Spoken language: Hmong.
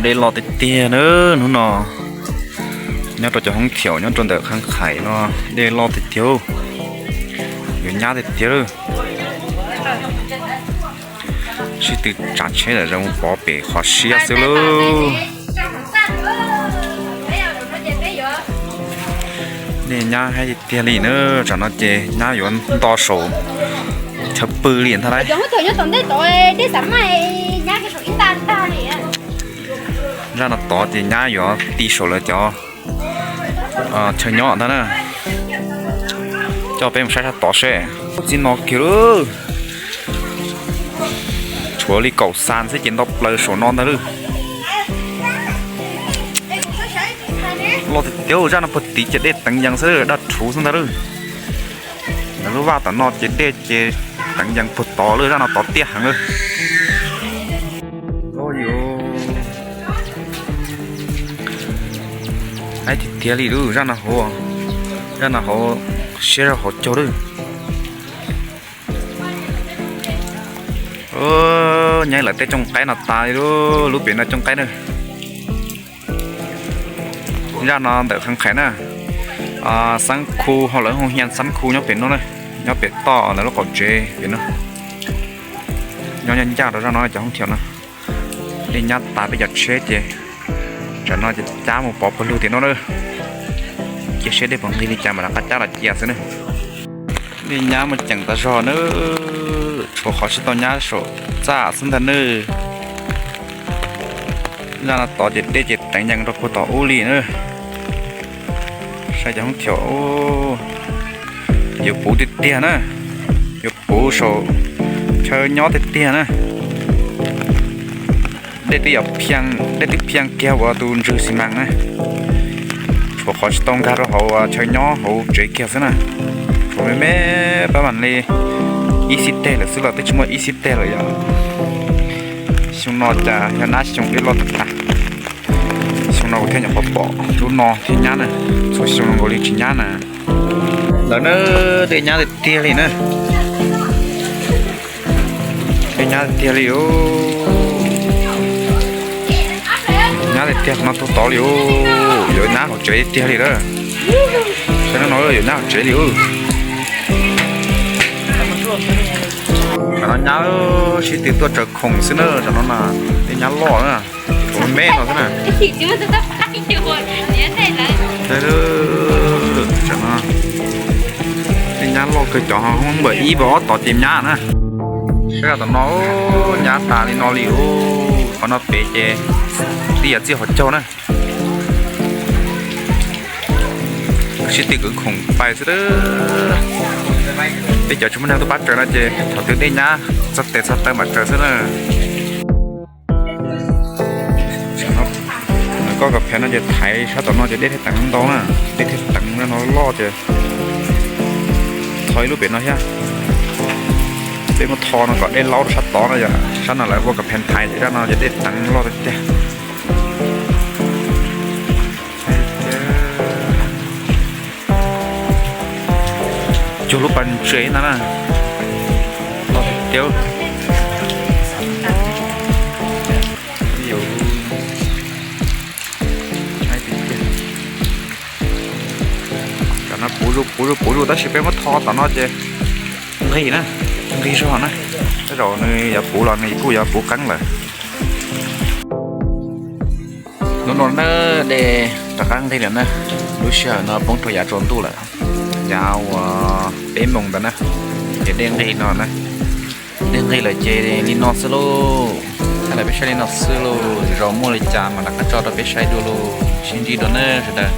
Dej loj tiag tiag na hnub no. Nyob rau cov hoob thiaum nyob rau ntawm Khaj Khais no, dej loj tiag tiag, yuav nyab tiag tiag lawm. Sib tw tsav tsheb lawm zoo pov pem qhov siab xwb lauj. Dej nyab heev tiag tiag li na, tsam no ces nyab yuav nto saum chaw pw li ntag lauj. Zaj no tod ces nyab yuav ti saum lawv cov chaw nyob ntag na. Coj peb mus saib sab tod seb. Txij no kiag lauj, tshuav li kaum xas xwb ces nto plaws saum no ntag lauj. Loj tiag tiag, zaj no puag tid ces dej teev yees xwb, daj rhuv xwb ntag lauj. Lawv lub vaj tom no ces dej ces teev yees puag tod lawm, zaj no tod tiaj heev lawm. Heev tiag tiag li lauj, zaj no hauv, zaj no hauv siab zog hauv caug lawm. Nyob lawv tej cooj qaib no tas li lauj, lub pem no cooj qaib na. Zaj no ntawm Khaj Khais na, Xab Khu, ho lawv hu hu ua Xab Khu nyob pem no na, nyob pem toj lawv lub qaum tsev pem no. Nyob ncaj rau zaj no cov hoob thiaum no. Dej nyab tas peb cov tsheb ces tsam no ces cab mus pov pawg lug tim no na. Cia seb dej puas nqig li cas mam rov qab cab los cia xwb na. Dej nyab muaj ceem tas zog na, tshuav qhov sib tau nyab saum txaj xwb ntag na. Zaj no tod ces dej ces teev yees rau puag tom ub li na. Saib cov hoob thiaum, yuav puv tiag tiag na, yuav puv saum chaw nyob tiag tiag na. Dej twb, dej twb phiaj kiag ua tus ntswg xi mas na, tshuav qhov tsis tau nkag rau hauv chaw nyob hauv tsev kiag xwb na. Tshuav me me pab mam li ib xib teg lawm xwb los twb tsis muaj ib xib teg lawm yom. Xyoo no cas yog nab xyoo dej loj tag tag. Xyoo no kuv thiaj nyuam qhuav pom lub no thiaj nyab na, txhua xyoo nkaus li tsis nyab na. Ntawd na, dej nyab tiag tiag li na. Dej nyab tiag tiag li. Nyab tiag tiag no tuaj tod li, yuav nyab hauv tsev tiag tiag li lawm. Saib no yuav nyab hauv tsev li. Tam no nyab sib tw tuaj tsaws khoom xwb na, tam no na, dej nyab loj na, tshuav me no xwb na. Tam no dej nyab loj kawg, cov npawm ib npawm ob tod ces nyab na. Saib tom no, nyab tas li no li. Qhov no pem ces twb yog txij hauv caug na. Sib tw kwv khoom pais xwb. Peb cov tsis muaj neeg tuaj pab tsaws no ces thaum twg dej nyab txog tes txog taw mam tsaws xwb na. Koj kom phev no ces thaiv sab tom no ces dej thiaj teev ntau na, dej thiaj teev no loj ces tho ib lub pem no thiab. Peb muab tho no kom dej laub rau sab tod no yom, sab no lawv ua kom phev thaiv ces sab no ces dej teev loj tiag tiag. Cuag lub pas ntses ntag na. Loj tiag. Tam no puv zuj puv zuj puv zuj tab sis peb muab tho tom no ces nqig na, nqig zog na. Tej zaum nws yuav puv los nws kuj yuav puv qeeb lawm. Hnub no na, dej rov qab nqig lawm na. Lub sij hawm no poob rau yav tsaus ntuj lawm, yav uas peb moos ntawd na, ces dej nqig no na. Dej nqig lawm ces li no xwb lauj. Thaij los peb saib li no xwb lauj, zaum muaj li cas mas rov qab tso rau peb saib dua lauj. Sib ntsib dua na sawv daws.